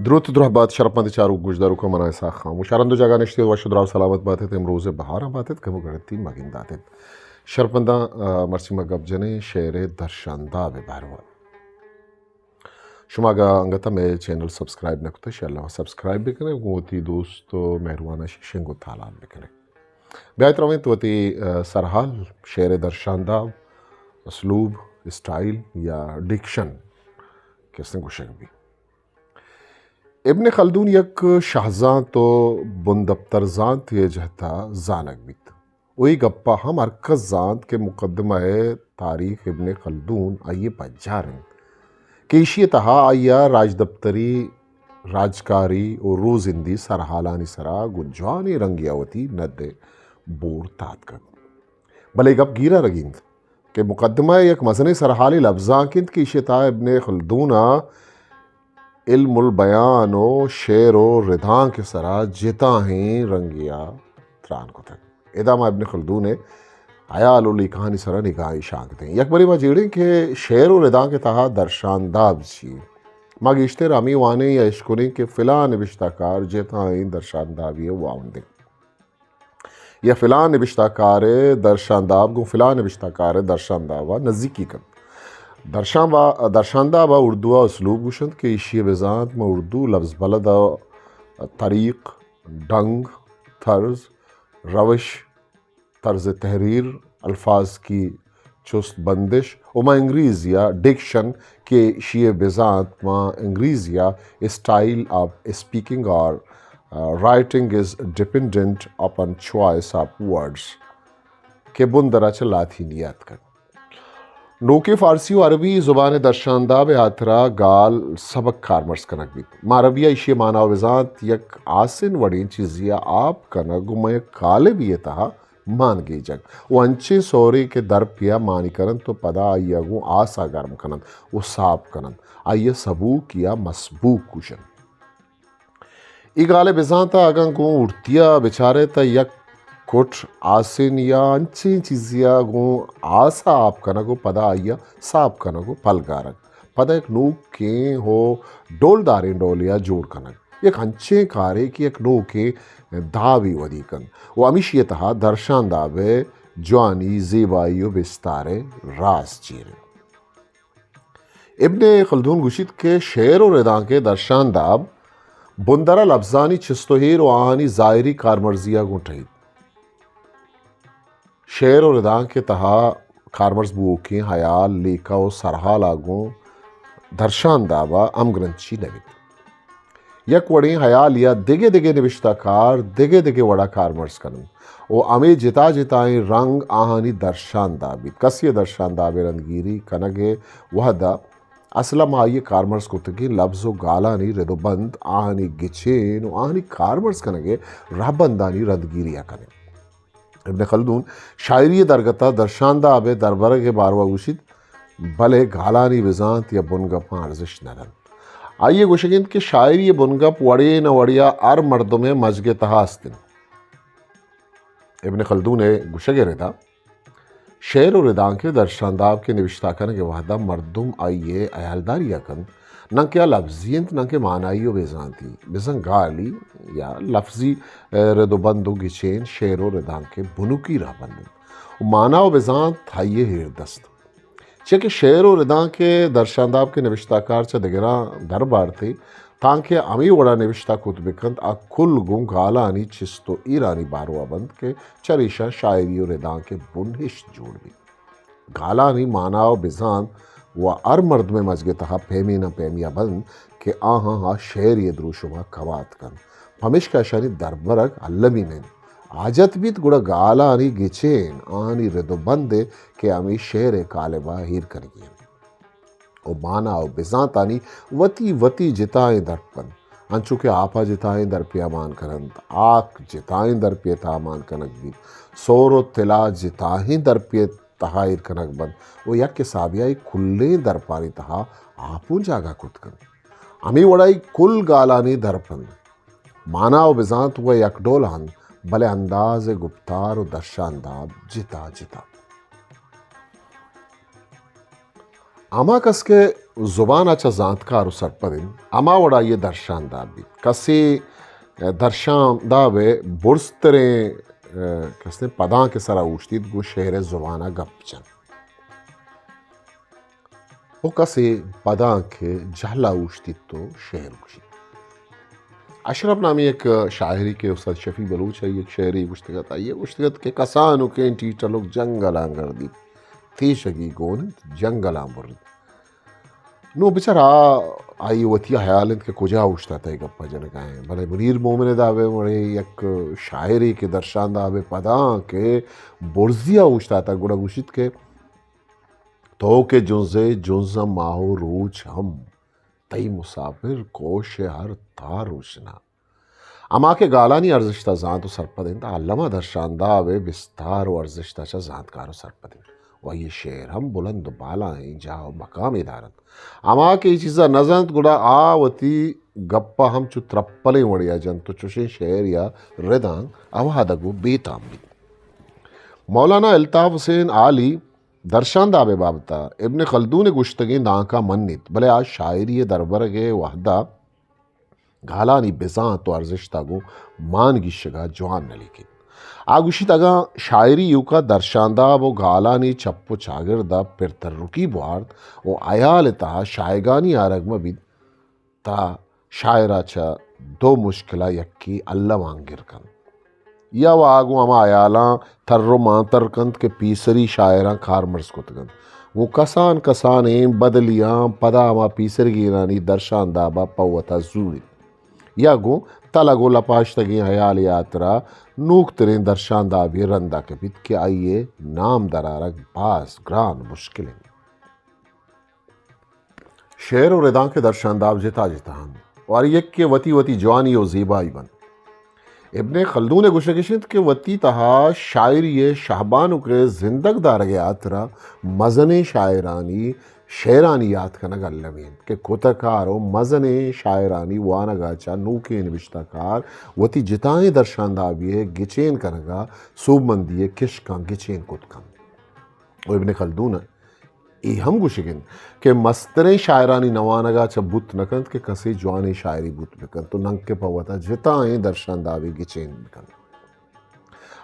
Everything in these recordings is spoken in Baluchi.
دروت درہبات شرپمند چاروک گوشداروکاں، من آں اسحاق خاموش۔ ہر ہند و جاگہ نشتیت، وش و دراہ و سلامت باتیت، امروز بہاراں باتیت، کمو گڑتی مگنداتیت۔ شرپمنداں، آ، مرچی ما گپ جنیں شعر درشانداب ءِ باروا۔ شما اگاں انگت مئے چینل سبسکرائب نہ کتہ، انشاءاللہ سبسکرائب بکنئے، گوں وتی دوست و مہرواناں شنگ و تالان بکنئے۔ بیایت رویں تو وتی، آ، سرحال، شعر درشانداب، اسلوب، اسٹائل یا ڈکشن کہ استیں گوشگ بی۔ ابن خلدون یک شہزانت و بندپتر زانتے ءِ جہتا زانگ بیت۔ و اے گپا ہم ہر کس زانت کہ مقدمہ ءِ تاریخ ابن خلدون آئی ءِ پجار انت کہ ایشی ءِ تہا آئی ءَ راجدپتری، راجکاری و روزندی سرحالانی سرا گوں جوانیں رنگے ءَ وتی ند ءِ بور تاتکگ۔ بلے گپ گیرا رگی انت کہ مقدمہ یک مزنیں سرحالے لبزانک انت کہ ایشی ءِ تہا ابن خلدون ءَ علم البیان و شعر و ردانک ءِ سرا جتاہیں رنگے ءَ تران کتگ۔ ادا ما ابن خلدون ءِ حیال و لیکہانی سرا نگاہے شانک دیں۔ یک برے ما جیڑیں کہ شعر و ردانک ءِ تہا درشانداب چی؟ ما گیشتر ہمے وانیں یا اشکنیں کہ فلاں نبشتہ کار جتاہیں درشاندابے ءِ واہند انت۔ یا فلاں نبشتہ کار ءِ درشانداب گوں فلاں نبشتہ کار ءِ درشانداب ءَ نزیکی کنت۔ درشان با-، درشانداب ءَ اردو ءَ اسلوب گوشنت کہ ایشی ءِ بزانت ماں اردو لبز بلد ءِ طریق، ڈنگ، طرز، روش، طرز تحریر، الفاظ کی چست بندش، و ماں انگریزی ءَ ڈکشن کہ ایشی ءِ بزانت ماں انگریزی ءَ style of speaking or, uh, writing is dependent upon choice of words کہ بندر ءَ چہ لاطینی ءَ اتکگ۔ نوکیں فارسی و عربی زبان ءِ درشانداب ءِ ہاترا گال سبک کارمرز کنگ بیت۔ ماں عربی ءَ ایشی ءِ مانا و بزانت یک آسن وڑیں چیزے ءِ آپ کنگ و ماں یک کالبے ءِ تہا مان گیجگ و انچیں سورے کہ درپے ءَ مانی کننت و پدا آئی ءَ گوں آس ءَ گرم کننت و ساپ کننت، آئی ءَ سبوک یا مسبوک گوشنت۔ اے گال ءِ بزانت ءَ اگاں گوں اڑتی ءَ بچارئے تہ یک کٹ آسن یا انچیں چیزے ءَ گوں آس ءَ آپ کنگ و پدا آئی ءَ ساپ کنگ و پلگارگ، پدا یک نوکیں و ڈولداریں ڈولے ءَ جوڑ کنگ۔ یک انچیں کارے کہ یک نوکیں دابے ودی کنت و ہمیشی ءِ تہا درشانداب ءِ جوانی، زیبائی و بستار ءِ راز چیر انت۔ ابن خلدون گوشیت کہ شعر و ردانک ءِ درشانداب بندر ءَ لبزانی چست و ایر و آہانی ظاہری کارمرزی ءَ گوں ٹہیت۔ شعر و ردانک ءِ تہا کارمرز بوؤکیں ہیال، لیکہ و سرحال ءَ گوں درشانداب ءَ ہمگرنچی نہ بیت۔ یک وڑیں ہیالے ءَ دگہ دگہ نبشتہ کار دگہ دگہ وڑ ءَ کارمرز کن انت و ہمے جتا جتائیں رنگ آہانی درشانداب بیت۔ کسے ءِ درشانداب ءِ رندگیری کنگ ءِ وہد ءَ اصل ءَ ما آئی ءِ کارمرز کرتگیں لبز و گالانی رد و بند، آہانی گچین و آہانی کارمرز کنگ ءِ رہبندانی رندگیری ءَ کنیں۔ ابن خلدون شاعری ءِ درگت ءَ درشانداب ءِ دربرگ ءِ باروا گوشیت، بلے گالانی بزانت یا بنگپاں ارزشت نہ دنت۔ آئی ءِ گوشگ انت کہ شاعری ءِ بنگپ وڑے نہ وڑے ءَ ہر مردم ءِ مجگ ءِ تہا است انت۔ ابن خلدون ءِ گوشگ ءِ ردا شعر و ردانک ءِ درشانداب کہ نبشتہ کنگ ءِ وہدا مردم آئی ءِ ہیالداری ءَ کنت، ناں کہ آ لفظی انت، ناں کہ مانائی و بزانتی۔ بزاں گالی یا لفظی، ء، رد و بند و گچین شعر و ردانک ءِ بنکی رہبند انت و مانا و بزانت آئی ءِ ایردست۔ چیا کہ شعر و ردانک ءِ درشانداب کہ نبشتہ کار چہ دگراں در بارت ئے، تانکہ ہمے وڑا نبشتہ کت بہ کنت، آ کل گوں گالانی چست و ایرانی باروا بنت کہ چریشاں شاعری و ردانک ءِ بنہشت جوڑ بیت۔ گالانی مانا و بزانت و ہر مردمے مجگ ءِ تہا پیمیناں پیمیا بنت کہ آہاں آ شعرے ءِ دروشما کمات کنت۔ پمیشکا اشانی دربرگ المی نہ انت۔ حاجت بیت گڑا گالانی گچین آہانی رد و بند ءَ کہ ہمے شعر ءِ کالبا ایر کنگی انت۔ و مانا و بزانتانی وتی وتی جتائیں درپ انت۔ انچو کہ آپا جتائیں درپیا مان کننت، آک جتائیں درپے تہا مان کنگ بیت، سور و تلا جتائیں درپے تہا ایر کنگ بنت و یک حسابے ءَ اے کلیں درپانی تہا آپ اوں جاگہ کت کنت۔ ہمے وڑا اے کل گالانی درپ انت۔ مانا و بزانت وَ یک ڈول انت، بلے انداز گپتار و درشانداب جتا جتا۔ ہما کس کہ زبان ء چہ زانتکار و سرپد انت، ہما وڑا آئی ء درشان داب بیت۔ کسے درشان داب ء برزتریں، ء، کسے پدانک ء سرا اوشتیت، گوں شعر ء زبان ء گپ جنت۔ و کسے پدانک ء جہل ء اوشتیت و شعر گوشیت۔ اشرف نامی یک شاعرے کہ استاد شفیع بلوچ ء یک شعرے گوشتگ ات، آئی ء گوشتگ ات کہ کسانکیں ٹیٹلک جنگلاں گردیت، تیشگی گون انت جنگلاں بریت۔ نوں بچار آ، آئی وتی ہیال انت کہ کجا اوشتاتہ اے گپا جنگا ہیں، بلے منیر مومن ء داب ء وڑے یک شاعرے کہ درشان داب ء پدانک ء برزی ء اوشتاتہ، گڑا گوشیت کہ تو کہ جنزے جنز ء ماہ و روچ ہم، تئی مسافر کوش ء ہر تار روشنا۔ ہما کہ گالانی ارزشت ء زانت و سرپد انت، آ الم ء درشان داب ء بستار و ارزشت ء چہ زانتکار و سرپد انت و آئی ء شعر ہم بلند و بالا ایں جاہ و مقامے دارنت۔ ہما کہ اے چیزا نہ زانت، گڑا آ وتی گپ ء ہم چو ترپلیں وڑے ء جنت و چوشیں شعرے ء رداں اوادگ و بے تام بیت۔ مولانا الطاف حسین عالی درشان داب ء بابت ء ابن خلدون ء گوشتگیں دانکاں منیت، بلے آ شاعری ء دربرگ ء وہد ء گالانی بزانت و ارزشت ء گوں مان گیشگ ء جوان نہ لیکیت۔ آ گوشیت، اگاں شاعری ایوکا درشانداب و گالانی چپ و چاگرد ء پرترکی بوارت و ہیال ء تہا شاہگانی آرگ مہ بیت، تا شاعر ء چہ دو مشکل ء یکے المان گر کنت۔ یا وا گوں ہما ہیالاں تر و مانتر کنت کہ پیسری شاعراں کارمرز کتگ انت۔ گوں کسان کسانیں بدلیاں پدا ہما پیسرگینانی درشانداب ء پہ وتا زوریت۔ یا گوں تلگ و لپاشتگیں ہیالے ء ہاترا نوکتریں درشاندابے رندا کپیت کہ آئی ء نام درآرگ باز گران و مشکل انت۔ شعر و ردانک ء درشانداب جتا جتا انت و ہر یکے وتی وتی جوانی و زیبائی بنت۔ ابن خلدون ء گوشگ اش انت کہ وتی تہا شاعری ء شہبانک ء زندگ دارگ ء ہاترا مزنیں شاعرانی شعرانی یات کنگ المی انت کہ کتہ کار و مزنیں شاعرانی وانگ ء چہ نوکیں نبشتہ کار وتی جتائیں درشاندابی ء گچین کنگ ء سوبمندی ء کشکاں گچین کت کنت۔ و ابن خلدون ء اے ہم گوشگ انت کہ مستریں شاعرانی نوانگ ء چہ بوت نہ کنت کہ کسے جوانیں شاعری بوت بہ کنت و ننکہ پہ وتا جتائیں درشاندابے گچین بہ کنت۔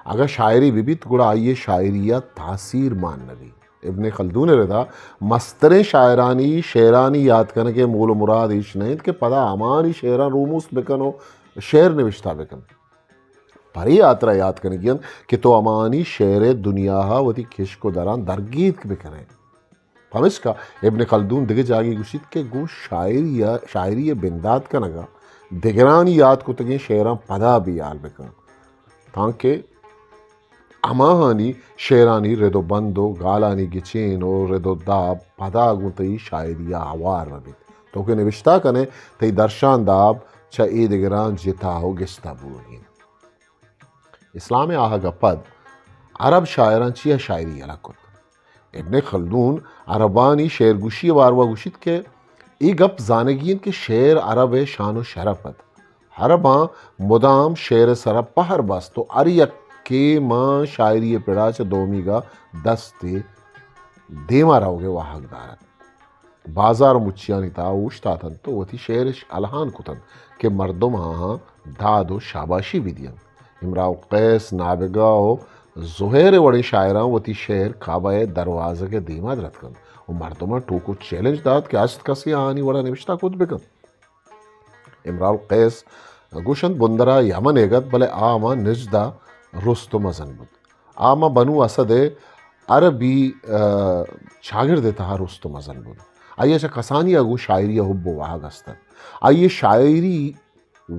اگاں شاعری بہ بیت، گڑا آئی ء شاعری ء تاثیر مان نہ بیت۔ ابن خلدون ء ردا مستریں شاعرانی شعرانی یات کنگ ء مول و مراد ایش نہ انت کہ پدا ہمانی شعراں روموست بہ کن و شعر نوشتہ بہ کن۔ پرے ہاترا یات کنگی انت کہ تو ہمانی شعر ء دنیا ء وتی کشک و دراں درگیتک بہ کن ئے۔ پمیشکا ابن خلدون دگہ جاگہے گوشیت کہ گوں شاعری ء، شاعری ء بندات کنگ ء دگرانی یات کتگیں شعراں پدا بے ہیال بہ کن، تانکہ ہماہانی شعرانی رد و بند و گالانی گچین و رد و داب پدا گوں تئی شاعری ء ہوار مہ بیت۔ تو کہ نبشتہ کن ئے، تئی درشان داب چہ اے دگراں جتا و گستا بوگی انت۔ اسلام ء آہگ ء پد عرب شاعراں چیا شاعری یلہ کت؟ ابن خلدون عربانی شعر گوشی ء باروا گوشیت کہ اے گپ زانگی انت کہ شعر عرب ء شان و شرپ ات۔ عرباں مدام شعر ء سرا پہر بست و ہر یکے ماں شاعری ء پڑا چہ دومیگا دست ء دیما روگ ء واہگ دارت۔ بازار و مچیانی تہا اوشتاتنت و وتی شعر اش الہان کتنت کہ مردم آہاں داد و شاباشی بدینت۔ امرؤ القیس، نابغہ و زہیر ء وڑیں شاعراں وتی شعر کعبہ ء دروازگ ء دیما درتکنت و مردماں ٹوک و چیلنج دات کہ است کسے آہانی وڑا نبشتہ کت بکنت۔ امرؤ القیس گوشنت بندرا یمن ئیگ ات، بلے آ ہما نجدا رست و مزن بوت۔ آ ہما بنو اسد ء عربی، آ، چاگرد ء تہا رست و مزن بوت۔ آئی ء چہ کسانی ء گوں شاعری ء حب و واہگ است ات۔ آئی ء شاعری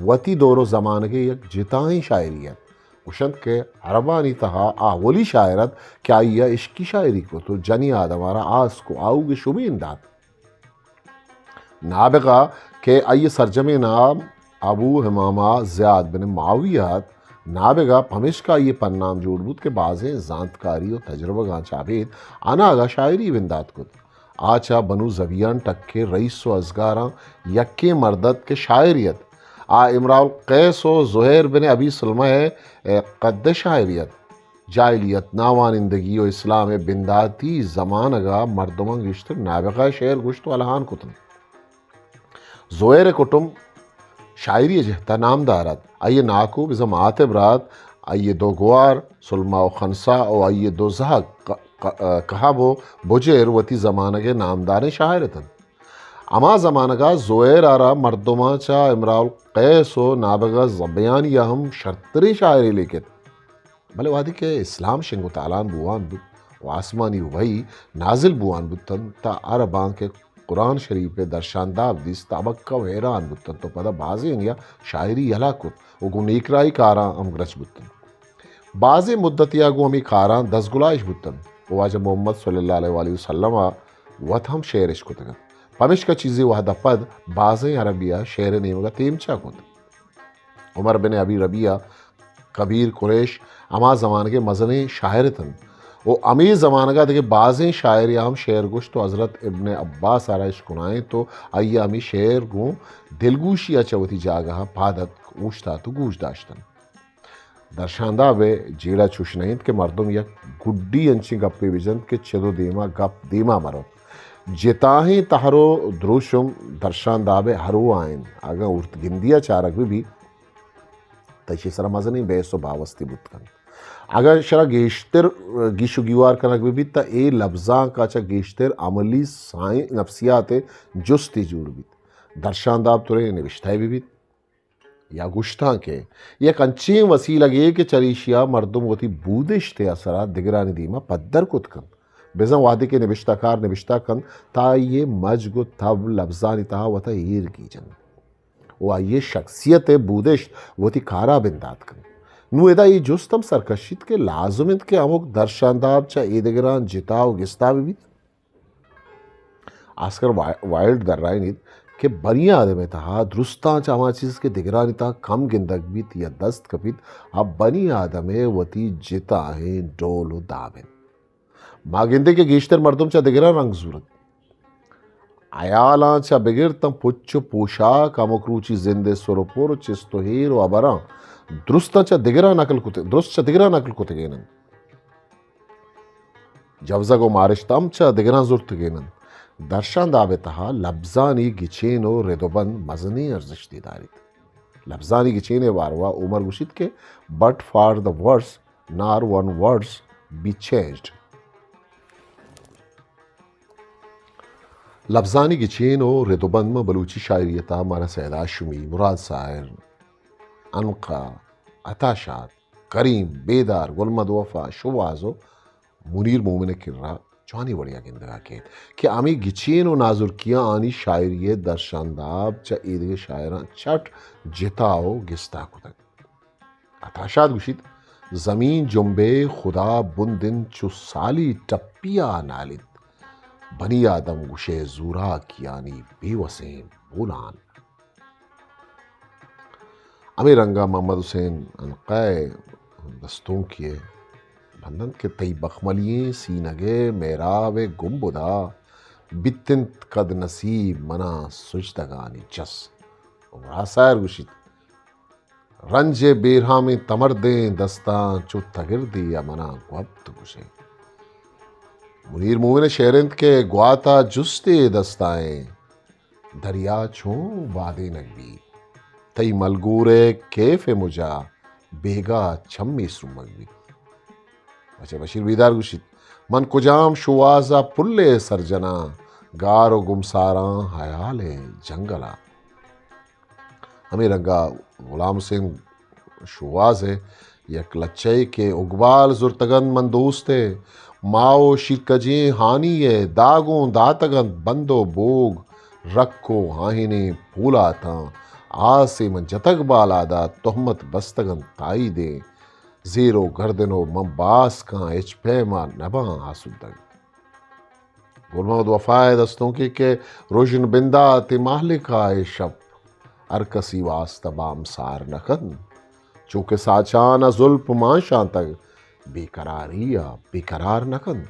وتی دور و زمانگ ء یک جتائیں شاعری ات۔ گوشنت کہ عربانی تہا آ اولی شاعر ات کہ آئی ء عشقی شاعری کت و جنی آدم ء را آسک و آؤگ ء شبین دات۔ نابغہ کہ آئی ء سرجمیں نام ابو امامہ زیاد بن معاویہ ات، نابغہ پمیشکا آئی ء پنام جوڑ بوت کہ بازیں زانتکاری و تجربگاں چہ ابید اناگہ شاعری بندات کت۔ آ چہ بنو ذبیحان ٹکے رئیس و ازگاراں یکیں مرد ات کہ شاعرے ات۔ آ امرؤ القیس و زہیر بن ابی سلمہ ء قد ء شاعرے ات۔ جاہلیت، ناوانندگی و اسلام ء بنداتی زمانگ ء مردماں گیشتر نابغہ ء شعر گوشت و الہان کتنت۔ زہیر ء کٹم شاعری ء جہت ء نامدار ات۔ آئی ء ناکو بزاں مات ء برات، آئی ء دو گوار سلما و خنسا و آئی ء دو زہگ ک-، ک-، کہب و بجیر وتی زمانگ ء نامداریں شاعر اتنت۔ ہما زمانگ ء زہیر ء را مردماں چہ امرؤ القیس و نابغہ زبیانی ء ہم شرتریں شاعرے لیکت۔ بلے وہدے کہ اسلام شنگ و تالان بوان بوت و آسمانی وحی نازل بوان بوتنت، تہ عرباں کہ قرآن شریف ء درشانداب دیست، تہ ہبکہ و حیران بوتنت و پدا بازینیا شاعری یلہ کت و گوں نیکراہی کاراں ہمگرنچ بوتنت۔ بازیں مدتیا گوں ہمے کاراں دزگلائش بوتنت و واجہ محمد صلی اللہ علیہ وآلہ وسلم ء وت ہم شعر اش کتگ ات۔ پمشکا چیزے وہد ء پد بازیں عربی ء شعر ء نیمگ ء تیمچا کت۔ عمر بن ابی ربیعہ، کبیر قریش، ہما زمانگ ء مزنیں شاعر اتنت و ہمے زمانگ ء دگہ بازیں شاعرے ء ہم شعر گوشت و حضرت ابن عباس ء را اشکنائینت و آئی ء ہمے شعر گوں دلگوشی ء چہ وتی جاگہ ء پاد اتک، اوشتات و گوش داشتنت۔ درشانداب ء جیڑہ چوش نہ انت کہ مردم یک گڈی انچیں گپے بجنت کہ چد و دیما گپ دیما مروت۔ جتاہیں تہر و دروشم درشانداب ء ہرو ء انت۔ اگاں اورتگندی ء چارگ بہ بیت، تہ ایشی سرا مزنیں بحث و باوستی بوت کنت۔ اگاں ایشرا گیشتر گیش و گیوار کنگ بہ بیت، تہ اے لبزانک ء چہ گیشتر عملی سائن-، نفسیات ء جستے جوڑ بیت۔ درشانداب ترے نبشتہ بہ بیت یا گوشتانکے، یک انچیں وسیلگے کہ چریشیا مردم وتی بودشت ء اثرا دگرانی دیما پدر کت کنت۔ بزاں وہدے کہ نبشتہ کار نبشتہ کنت، تہ آئی ء مجگ و تب لبزانی تہا وتا ایر گیجنت و آئی ء شخصیت ء بودشت وتی کارا بندات کنت۔ نوں ادا اے جست ہم سرکشیت کہ لازم انت کہ ہمک درشانداب چہ ایدگراں جتا و گستا بہ بیت؟ آسکر وا-، وائلڈ درائینیت کہ بنی آدم ء تہا درستاں چہ ہما چیز کہ دگرانی تہا کم گندگ بیت یا دست کپیت، آ بنی آدم ء وتی جتاہیں ڈول و داب انت۔ ما گندیں کہ گیشتر مردم چہ دگراں رنگ زورت۔ ہیالاں چہ بگر تاں پچ و پوشاک، ہمک روچی زند ء سر و پر، چست و ایر و ہبراں درستاں چہ دگراں نقل کت-، درست چہ دگراں نقل کتگین انت۔ جوزگ و مارشت ہم چہ دگراں زرتگین انت۔ درشانداب ء تہا لبزانی گچین و رد و بند مزنیں ارزشتے داریت۔ لبزانی گچین ء باروا عمر گوشیت کہ، But for the worse, nor one words be changed. لبزانی گچین و رد و بند ماں بلوچی شاعری ء تہا مارا سید ہاشمی، مراد ساحر، عنقا، عطا شاد، کریم، بیدار، گل محمد وفا، شوہاز و منیر مومن ء کرا جوانیں وڑے ء گندگ ء کیت کہ ہمے گچین و نازرکیاں آنی شاعری ء درشانداب چہ ایدگہ شاعراں چٹ جتا و گستا کتگ۔ عطا شاد گوشیت، زمین جنبے، خدا بند انت چو سالی ٹپی ء نالیت، بنی آدم گوشے زوراکیانی بے وسیں بولان۔ ہمے رنگ ء محمد حسین عنقا ء دستونکی ء بندنت کہ تئی بخملی ئیں سینگ ء مہراب ء گنبد ء بیت انت کد نصیب منا سجدگانی چس۔ و مراد ساحر گوشیت، رنج ء بیرہامیں تمردیں دستاں چو تگردے ء منا گوپت گوشے۔ منیر مومن ء شعر انت کہ گوات ء جستے دستائیں دریا چون بادینگ بیت؟ تئی ملگور ء کیف ء مجا بیگاہ چمی سرمگ بیت۔ واجہ بشیر بیدار گوشیت، من کجام شوہاز ء پل ء سر جناں، گار و گمساراں حیال ء جنگل ء۔ ہمے رنگ ء غلام حسین شوہاز ء یک لچہ ء کہ اگبال زرتگ انت من دوست ء، ماہ و شیرکجیں ہانی ء داگوں داتگ انت بند و بوگ، رک و آہنیں پولاتاں آسے من جتگ بالاد ء، تہمت بستگ انت تائیدیں زیر و گردن و من باسکاں ہچ پیم ء نباں آسودگ۔ گل محمد وفا ء دستونکی کہ رژن بندات ء مہلکا اے شپ ہر کسی واسطہ بامسار نہ کنت۔ چونکہ ساچان ء زلپ مانشانتگ بے قراری ء بے قرار نہ کنت۔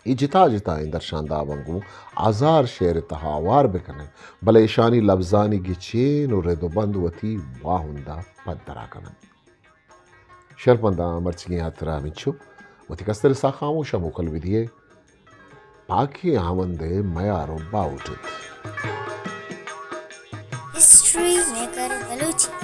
اے جتا جتائیں درشانداباں گوں ہزار شعر ء تہا ہوار بہ کن انت، بلے ایشانی لبزانی گچین و رد و بند وتی واہند ء پدرا کن انت۔ شرپمنداں، مرچیگیں ہاترا ہمینچو وتی کستر ساخاموش ءَ موکل بدیے۔ پاکیں ہاوند ءِ میار و باہوٹ انت۔ History maker Balochi.